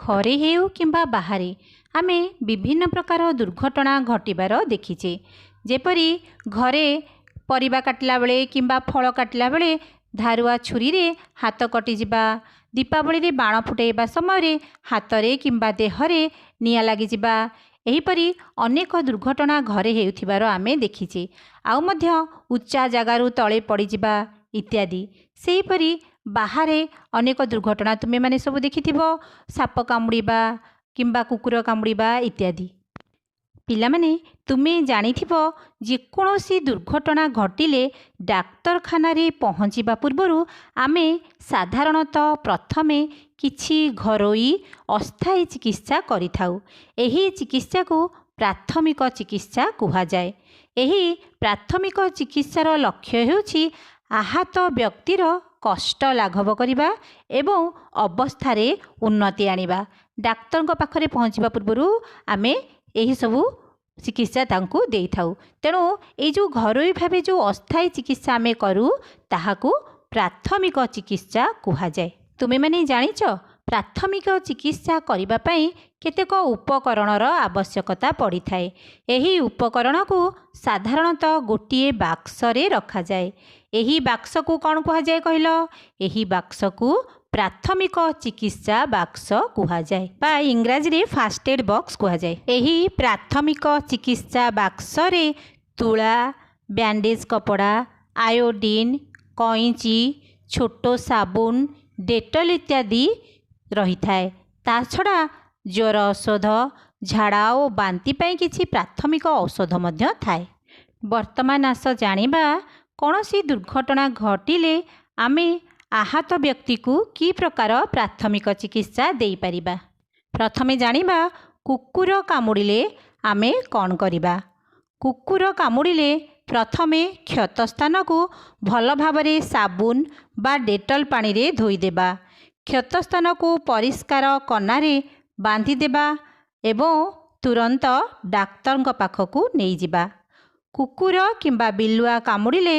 ଘରେ ହେଉ କିମ୍ବା ବାହାରେ ଆମେ ବିଭିନ୍ନ ପ୍ରକାର ଦୁର୍ଘଟଣା ଘଟିବାର ଦେଖିଛେ। ଯେପରି ଘରେ ପରିବା କାଟିଲା ବେଳେ କିମ୍ବା ଫଳ କାଟିଲା ବେଳେ ଧାରୁଆ ଛୁରୀରେ ହାତ କଟିଯିବା, ଦୀପାବଳିରେ ବାଣ ଫୁଟାଇବା ସମୟରେ ହାତରେ କିମ୍ବା ଦେହରେ ନିଆଁ ଲାଗିଯିବା, ଏହିପରି ଅନେକ ଦୁର୍ଘଟଣା ଘରେ ହେଉଥିବାର ଆମେ ଦେଖିଛେ। ଆଉ ମଧ୍ୟ ଉଚ୍ଚା ଜାଗାରୁ ତଳେ ପଡ଼ିଯିବା ଇତ୍ୟାଦି। ସେହିପରି ବାହାରେ ଅନେକ ଦୁର୍ଘଟଣା ତୁମେମାନେ ସବୁ ଦେଖିଥିବ, ସାପ କାମୁଡ଼ିବା କିମ୍ବା କୁକୁର କାମୁଡ଼ିବା ଇତ୍ୟାଦି। ପିଲାମାନେ, ତୁମେ ଜାଣିଥିବ ଯେକୌଣସି ଦୁର୍ଘଟଣା ଘଟିଲେ ଡାକ୍ତରଖାନାରେ ପହଞ୍ଚିବା ପୂର୍ବରୁ ଆମେ ସାଧାରଣତଃ ପ୍ରଥମେ କିଛି ଘରୋଇ ଅସ୍ଥାୟୀ ଚିକିତ୍ସା କରିଥାଉ। ଏହି ଚିକିତ୍ସାକୁ ପ୍ରାଥମିକ ଚିକିତ୍ସା କୁହାଯାଏ। ଏହି ପ୍ରାଥମିକ ଚିକିତ୍ସାର ଲକ୍ଷ୍ୟ ହେଉଛି ଆହତ ବ୍ୟକ୍ତିର କଷ୍ଟ ଲାଘବ କରିବା ଏବଂ ଅବସ୍ଥାରେ ଉନ୍ନତି ଆଣିବା। ଡାକ୍ତରଙ୍କ ପାଖରେ ପହଞ୍ଚିବା ପୂର୍ବରୁ ଆମେ ଏହିସବୁ ଚିକିତ୍ସା ତାଙ୍କୁ ଦେଇଥାଉ। ତେଣୁ ଏଇ ଯେଉଁ ଘରୋଇ ଭାବେ ଯେଉଁ ଅସ୍ଥାୟୀ ଚିକିତ୍ସା ଆମେ କରୁ, ତାହାକୁ ପ୍ରାଥମିକ ଚିକିତ୍ସା କୁହାଯାଏ। ତୁମେମାନେ ଜାଣିଛ, ପ୍ରାଥମିକ ଚିକିତ୍ସା କରିବା ପାଇଁ କେତେକ ଉପକରଣର ଆବଶ୍ୟକତା ପଡ଼ିଥାଏ। ଏହି ଉପକରଣକୁ ସାଧାରଣତଃ ଗୋଟିଏ ବାକ୍ସରେ ରଖାଯାଏ। ଏହି ବାକ୍ସକୁ କ'ଣ କୁହାଯାଏ କହିଲ? ଏହି ବାକ୍ସକୁ ପ୍ରାଥମିକ ଚିକିତ୍ସା ବାକ୍ସ କୁହାଯାଏ ବା ଇଂରାଜୀରେ ଫାଷ୍ଟ ଏଡ଼୍ ବକ୍ସ କୁହାଯାଏ। ଏହି ପ୍ରାଥମିକ ଚିକିତ୍ସା ବାକ୍ସରେ ତୁଳା, ବ୍ୟାଣ୍ଡେଜ୍ କପଡ଼ା, ଆୟୋଡ଼ିନ୍, କଇଁଚି, ଛୋଟ ସାବୁନ, ଡେଟଲ୍ ଇତ୍ୟାଦି ରହିଥାଏ। ତା ଛଡ଼ା ଜ୍ୱର ଔଷଧ, ଝାଡ଼ା ଓ ବାନ୍ତି ପାଇଁ କିଛି ପ୍ରାଥମିକ ଔଷଧ ମଧ୍ୟ ଥାଏ। ବର୍ତ୍ତମାନ ଆସ ଜାଣିବା, କୌଣସି ଦୁର୍ଘଟଣା ଘଟିଲେ ଆମେ ଆହତ ବ୍ୟକ୍ତିକୁ କି ପ୍ରକାର ପ୍ରାଥମିକ ଚିକିତ୍ସା ଦେଇପାରିବା। ପ୍ରଥମେ ଜାଣିବା, କୁକୁର କାମୁଡ଼ିଲେ ଆମେ କ'ଣ କରିବା। କୁକୁର କାମୁଡ଼ିଲେ ପ୍ରଥମେ କ୍ଷତ ସ୍ଥାନକୁ ଭଲ ଭାବରେ ସାବୁନ ବା ଡେଟଲ୍ ପାଣିରେ ଧୋଇଦେବା। କ୍ଷତ ସ୍ଥାନକୁ ପରିଷ୍କାର କନାରେ ବାନ୍ଧିଦେବା ଏବଂ ତୁରନ୍ତ ଡାକ୍ତରଙ୍କ ପାଖକୁ ନେଇଯିବା। କୁକୁର କିମ୍ବା ବିଲୁଆ କାମୁଡ଼ିଲେ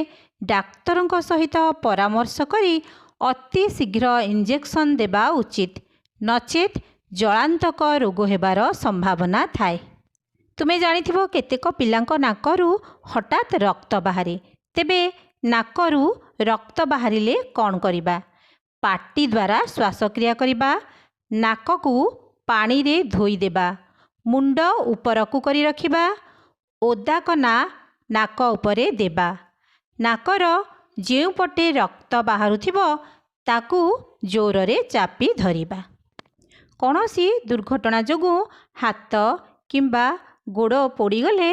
ଡାକ୍ତରଙ୍କ ସହିତ ପରାମର୍ଶ କରି ଅତି ଶୀଘ୍ର ଇଞ୍ଜେକ୍ସନ୍ ଦେବା ଉଚିତ, ନଚେତ୍ ଜଳାନ୍ତକ ରୋଗ ହେବାର ସମ୍ଭାବନା ଥାଏ। ତୁମେ ଜାଣିଥିବ, କେତେକ ପିଲାଙ୍କ ନାକରୁ ହଠାତ୍ ରକ୍ତ ବାହାରେ। ତେବେ ନାକରୁ ରକ୍ତ ବାହାରିଲେ କ'ଣ କରିବା? ପାଟି ଦ୍ୱାରା ଶ୍ୱାସକ୍ରିୟା କରିବା, ନାକକୁ ପାଣିରେ ଧୋଇଦେବା, ମୁଣ୍ଡ ଉପରକୁ କରି ରଖିବା, ଓଦା କନା ନାକ ଉପରେ ଦେବା, ନାକର ଯେଉଁପଟେ ରକ୍ତ ବାହାରୁଥିବ ତାକୁ ଜୋରରେ ଚାପି ଧରିବା। କୌଣସି ଦୁର୍ଘଟଣା ଯୋଗୁଁ ହାତ କିମ୍ବା ଗୋଡ଼ ପୋଡ଼ିଗଲେ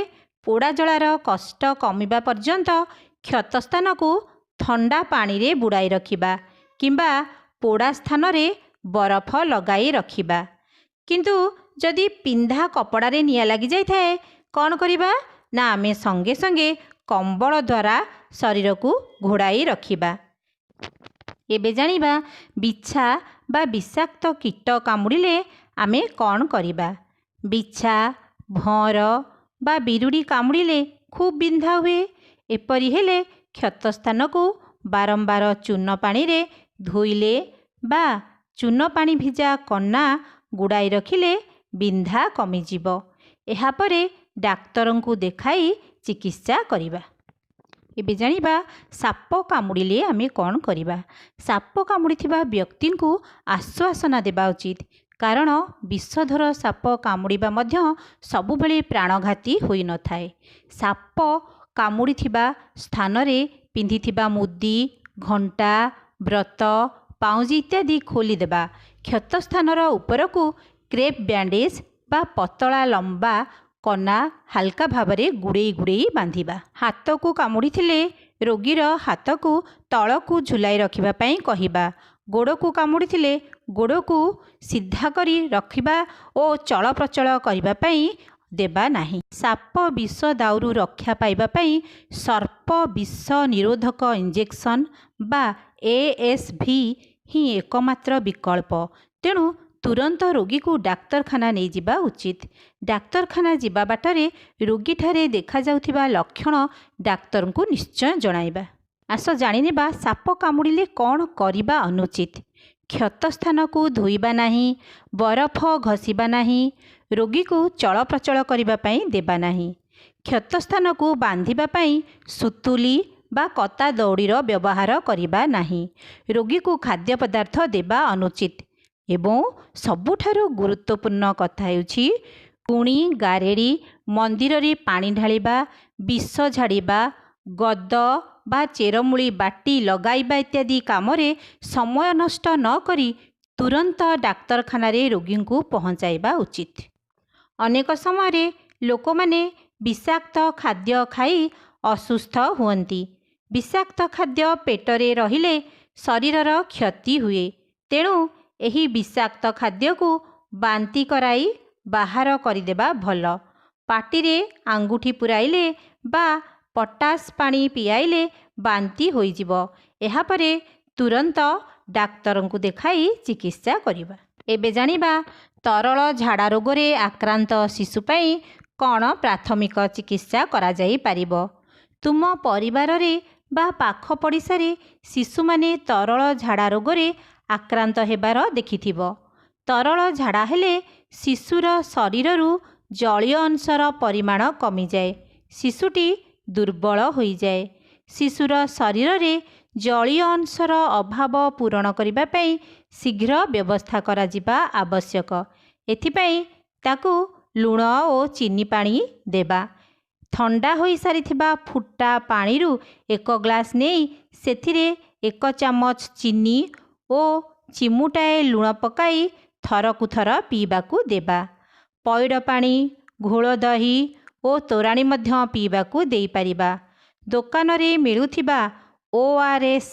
ପୋଡ଼ାଜଳାର କଷ୍ଟ କମିବା ପର୍ଯ୍ୟନ୍ତ କ୍ଷତ ସ୍ଥାନକୁ ଥଣ୍ଡା ପାଣିରେ ବୁଡ଼ାଇ ରଖିବା କିମ୍ବା ପୋଡ଼ା ସ୍ଥାନରେ ବରଫ ଲଗାଇ ରଖିବା। କିନ୍ତୁ ଯଦି ପିନ୍ଧା କପଡ଼ାରେ ନିଆଁ ଲାଗିଯାଇଥାଏ କ'ଣ କରିବା ନା, ଆମେ ସଙ୍ଗେ ସଙ୍ଗେ କମ୍ବଳ ଦ୍ୱାରା ଶରୀରକୁ ଘୋଡ଼ାଇ ରଖିବା। ଏବେ ଜାଣିବା, ବିଛା ବା ବିଷାକ୍ତ କୀଟ କାମୁଡ଼ିଲେ ଆମେ କ'ଣ କରିବା। ବିଛା, ଭଅଁର ବା ବିରୁଡ଼ି କାମୁଡ଼ିଲେ ଖୁବ୍ ବିନ୍ଧା ହୁଏ। ଏପରି ହେଲେ କ୍ଷତ ସ୍ଥାନକୁ ବାରମ୍ବାର ଚୂନ ପାଣିରେ ଧୋଇଲେ ବା ଚୂନ ପାଣି ଭିଜା କନା ଗୁଡ଼ାଇ ରଖିଲେ ବିନ୍ଧା କମିଯିବ। ଏହାପରେ ଡାକ୍ତରଙ୍କୁ ଦେଖାଇ ଚିକିତ୍ସା କରିବା। ଏବେ ଜାଣିବା, ସାପ କାମୁଡ଼ିଲେ ଆମେ କ'ଣ କରିବା। ସାପ କାମୁଡ଼ିଥିବା ବ୍ୟକ୍ତିଙ୍କୁ ଆଶ୍ୱାସନା ଦେବା ଉଚିତ, କାରଣ ବିଷଧର ସାପ କାମୁଡ଼ିବା ମଧ୍ୟ ସବୁବେଳେ ପ୍ରାଣଘାତୀ ହୋଇନଥାଏ। ସାପ କାମୁଡ଼ିଥିବା ସ୍ଥାନରେ ପିନ୍ଧିଥିବା ମୁଦି, ଘଣ୍ଟା, ବ୍ରତ, ପାଉଁଜି ଇତ୍ୟାଦି ଖୋଲିଦେବା। କ୍ଷତ ସ୍ଥାନର ଉପରକୁ କ୍ରେପ୍ ବ୍ୟାଣ୍ଡେଜ୍ ବା ପତଳା ଲମ୍ବା କନା ହାଲକା ଭାବରେ ଗୁଡ଼େଇ ଗୁଡ଼େଇ ବାନ୍ଧିବା। ହାତକୁ କାମୁଡ଼ିଥିଲେ ରୋଗୀର ହାତକୁ ତଳକୁ ଝୁଲାଇ ରଖିବା ପାଇଁ କହିବା। ଗୋଡ଼କୁ କାମୁଡ଼ିଥିଲେ ଗୋଡ଼କୁ ସିଧା କରି ରଖିବା ଓ ଚଳପ୍ରଚଳ କରିବା ପାଇଁ ଦେବା ନାହିଁ। ସାପ ବିଷ ଦାଉରୁ ରକ୍ଷା ପାଇବା ପାଇଁ ସର୍ପ ବିଷ ନିରୋଧକ ଇଞ୍ଜେକ୍ସନ୍ ବା ASV ହିଁ ଏକମାତ୍ର ବିକଳ୍ପ। ତେଣୁ ତୁରନ୍ତ ରୋଗୀକୁ ଡାକ୍ତରଖାନା ନେଇଯିବା ଉଚିତ। ଡାକ୍ତରଖାନା ଯିବା ବାଟରେ ରୋଗୀଠାରେ ଦେଖାଯାଉଥିବା ଲକ୍ଷଣ ଡାକ୍ତରଙ୍କୁ ନିଶ୍ଚୟ ଜଣାଇବା। ଆସ ଜାଣିନେବା, ସାପ କାମୁଡ଼ିଲେ କ'ଣ କରିବା ଅନୁଚିତ। କ୍ଷତ ସ୍ଥାନକୁ ଧୋଇବା ନାହିଁ, ବରଫ ଘଷିବା ନାହିଁ, ରୋଗୀକୁ ଚଳପ୍ରଚଳ କରିବା ପାଇଁ ଦେବା ନାହିଁ। କ୍ଷତ ସ୍ଥାନକୁ ବାନ୍ଧିବା ପାଇଁ ସୁତୁଲି ବା କତା ଦଉଡ଼ିର ବ୍ୟବହାର କରିବା ନାହିଁ। ରୋଗୀକୁ ଖାଦ୍ୟ ପଦାର୍ଥ ଦେବା ଅନୁଚିତ ଏବଂ ସବୁଠାରୁ ଗୁରୁତ୍ୱପୂର୍ଣ୍ଣ କଥା ହେଉଛି ଗୁଣି ଗାରେଡ଼ି, ମନ୍ଦିରରେ ପାଣି ଢାଳିବା, ବିଷ ଝାଡ଼ିବା, ଗଦ ବା ଚେରମୂଳି ବାଟି ଲଗାଇବା ଇତ୍ୟାଦି କାମରେ ସମୟ ନଷ୍ଟ ନକରି ତୁରନ୍ତ ଡାକ୍ତରଖାନାରେ ରୋଗୀଙ୍କୁ ପହଞ୍ଚାଇବା ଉଚିତ। ଅନେକ ସମୟରେ ଲୋକମାନେ ବିଷାକ୍ତ ଖାଦ୍ୟ ଖାଇ ଅସୁସ୍ଥ ହୁଅନ୍ତି। ବିଷାକ୍ତ ଖାଦ୍ୟ ପେଟରେ ରହିଲେ ଶରୀରର କ୍ଷତି ହୁଏ। ତେଣୁ ଏହି ବିଷାକ୍ତ ଖାଦ୍ୟକୁ ବାନ୍ତି କରାଇ ବାହାର କରିଦେବା ଭଲ। ପାଟିରେ ଆଙ୍ଗୁଠି ପୂରାଇଲେ ବା ପଟାସ ପାଣି ପିଆଇଲେ ବାନ୍ତି ହୋଇଯିବ। ଏହାପରେ ତୁରନ୍ତ ଡାକ୍ତରଙ୍କୁ ଦେଖାଇ ଚିକିତ୍ସା କରିବା। ଏବେ ଜାଣିବା ତରଳ ଝାଡ଼ା ରୋଗରେ ଆକ୍ରାନ୍ତ ଶିଶୁ ପାଇଁ କ'ଣ ପ୍ରାଥମିକ ଚିକିତ୍ସା କରାଯାଇପାରିବ। ତୁମ ପରିବାରରେ ବା ପାଖ ପଡ଼ିଶାରେ ଶିଶୁମାନେ ତରଳ ଝାଡ଼ା ରୋଗରେ ଆକ୍ରାନ୍ତ ହେବାର ଦେଖିଥିବ। ତରଳ ଝାଡ଼ା ହେଲେ ଶିଶୁର ଶରୀରରୁ ଜଳୀୟ ଅଂଶର ପରିମାଣ କମିଯାଏ, ଶିଶୁଟି ଦୁର୍ବଳ ହୋଇଯାଏ। ଶିଶୁର ଶରୀରରେ ଜଳୀୟ ଅଂଶର ଅଭାବ ପୂରଣ କରିବା ପାଇଁ ଶୀଘ୍ର ବ୍ୟବସ୍ଥା କରାଯିବା ଆବଶ୍ୟକ। ଏଥିପାଇଁ ତାକୁ ଲୁଣ ଓ ଚିନି ପାଣି ଦେବା। ଥଣ୍ଡା ହୋଇସାରିଥିବା ଫୁଟା ପାଣିରୁ ଏକ ଗ୍ଲାସ୍ ନେଇ ସେଥିରେ 1 ଚାମଚ ଚିନି ଓ ଚିମୁଟାଏ ଲୁଣ ପକାଇ ଥରକୁ ଥର ପିଇବାକୁ ଦେବା। ପଇଡ଼ ପାଣି, ଘୋଳ ଦହି ଓ ତୋରାଣି ମଧ୍ୟ ପିଇବାକୁ ଦେଇପାରିବା। ଦୋକାନରେ ମିଳୁଥିବା ORS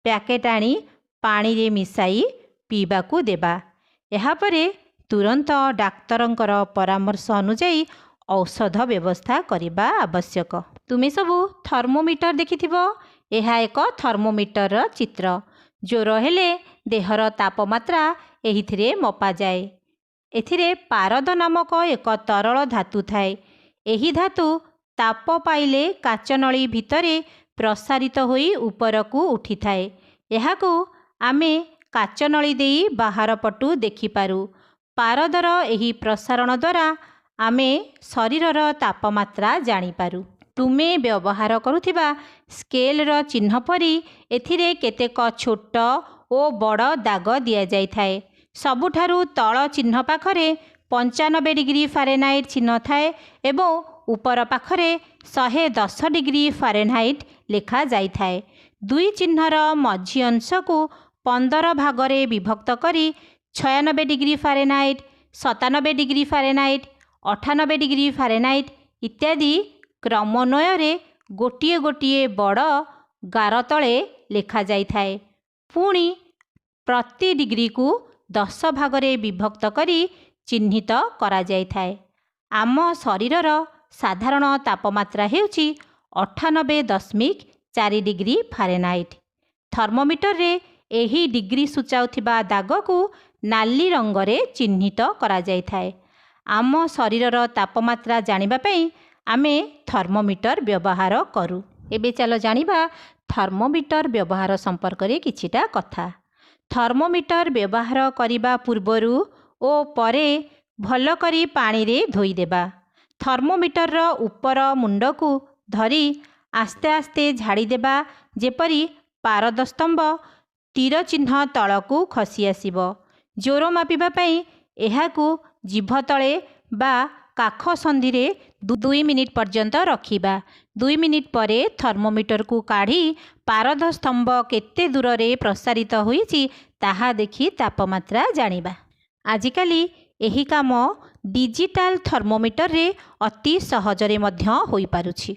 packet ଆଣି ପାଣିରେ ମିଶାଇ ପିଇବାକୁ ଦେବା। ଏହାପରେ ତୁରନ୍ତ ଡାକ୍ତରଙ୍କର ପରାମର୍ଶ ଅନୁଯାୟୀ ଔଷଧ ବ୍ୟବସ୍ଥା କରିବା ଆବଶ୍ୟକ। ତୁମେ ସବୁ ଥର୍ମୋମିଟର ଦେଖିଥିବ। ଏହା ଏକ ଥର୍ମୋମିଟରର ଚିତ୍ର। ଜ୍ୱର ହେଲେ ଦେହର ତାପମାତ୍ରା ଏହିଥିରେ ମପାଯାଏ। ଏଥିରେ ପାରଦ ନାମକ ଏକ ତରଳ ଧାତୁ ଥାଏ। ଏହି ଧାତୁ ତାପ ପାଇଲେ କାଚନଳୀ ଭିତରେ ପ୍ରସାରିତ ହୋଇ ଉପରକୁ ଉଠିଥାଏ। ଏହାକୁ ଆମେ କାଚନଳୀ ଦେଇ ବାହାର ପଟୁ ଦେଖିପାରୁ। ପାରଦର ଏହି ପ୍ରସାରଣ ଦ୍ୱାରା ଆମେ ଶରୀରର ତାପମାତ୍ରା ଜାଣିପାରୁ। ତୁମେ ବ୍ୟବହାର କରୁଥିବା ସ୍କେଲର ଚିହ୍ନ ପରି ଏଥିରେ କେତେକ ଛୋଟ ଓ ବଡ଼ ଦାଗ ଦିଆଯାଇଥାଏ। ସବୁଠାରୁ ତଳ ଚିହ୍ନ ପାଖରେ 95 ଡିଗ୍ରୀ ଫାରେନହାଇଟ୍ ଚିହ୍ନ ଥାଏ ଏବଂ ଉପର ପାଖରେ 110 ଡିଗ୍ରୀ ଫାରେନହାଇଟ୍ ଲେଖାଯାଇଥାଏ। ଦୁଇ ଚିହ୍ନର ମଝି ଅଂଶକୁ 15 ଭାଗରେ ବିଭକ୍ତ କରି 96 degree Fahrenheit, 97 degree Fahrenheit, 98 degree Fahrenheit ଇତ୍ୟାଦି କ୍ରମାନ୍ୱୟରେ ଗୋଟିଏ ଗୋଟିଏ ବଡ଼ ଗାର ତଳେ ଲେଖାଯାଇଥାଏ। ପୁଣି ପ୍ରତି ଡିଗ୍ରୀକୁ 10 ଭାଗରେ ବିଭକ୍ତ କରି ଚିହ୍ନିତ କରାଯାଇଥାଏ। ଆମ ଶରୀରର ସାଧାରଣ ତାପମାତ୍ରା ହେଉଛି 98.4 ଡିଗ୍ରୀ ଫାରେନହାଇଟ୍। ଥର୍ମୋମିଟରରେ ଏହି ଡିଗ୍ରୀ ସୂଚାଉଥିବା ଦାଗକୁ ନାଲି ରଙ୍ଗରେ ଚିହ୍ନିତ କରାଯାଇଥାଏ। ଆମ ଶରୀରର ତାପମାତ୍ରା ଜାଣିବା ପାଇଁ ଆମେ ଥର୍ମୋମିଟର ବ୍ୟବହାର କରୁ। ଏବେ ଚାଲ ଜାଣିବା ଥର୍ମୋମିଟର ବ୍ୟବହାର ସମ୍ପର୍କରେ କିଛିଟା କଥା। ଥର୍ମୋମିଟର ବ୍ୟବହାର କରିବା ପୂର୍ବରୁ ଓ ପରେ ଭଲ କରି ପାଣିରେ ଧୋଇଦେବା। ଥର୍ମୋମିଟରର ଉପର ମୁଣ୍ଡକୁ ଧରି ଆସ୍ତେ ଆସ୍ତେ ଝାଡ଼ିଦେବା, ଯେପରି ପାରଦ ସ୍ତମ୍ଭ ତୀର ଚିହ୍ନ ତଳକୁ ଖସି ଆସିବ। ଜ୍ୱର ମାପିବା ପାଇଁ ଏହାକୁ ଜିଭ ତଳେ ବା କାଖ ସନ୍ଧିରେ 2 ମିନିଟ୍ ପର୍ଯ୍ୟନ୍ତ ରଖିବା। 2 ମିନିଟ୍ ପରେ ଥର୍ମୋମିଟରକୁ କାଢ଼ି ପାରଦ ସ୍ତମ୍ଭ କେତେ ଦୂରରେ ପ୍ରସାରିତ ହୋଇଛି ତାହା ଦେଖି ତାପମାତ୍ରା ଜାଣିବା। ଆଜିକାଲି ଏହି କାମ ଡିଜିଟାଲ ଥର୍ମୋମିଟରରେ ଅତି ସହଜରେ ମଧ୍ୟ ହୋଇପାରୁଛି।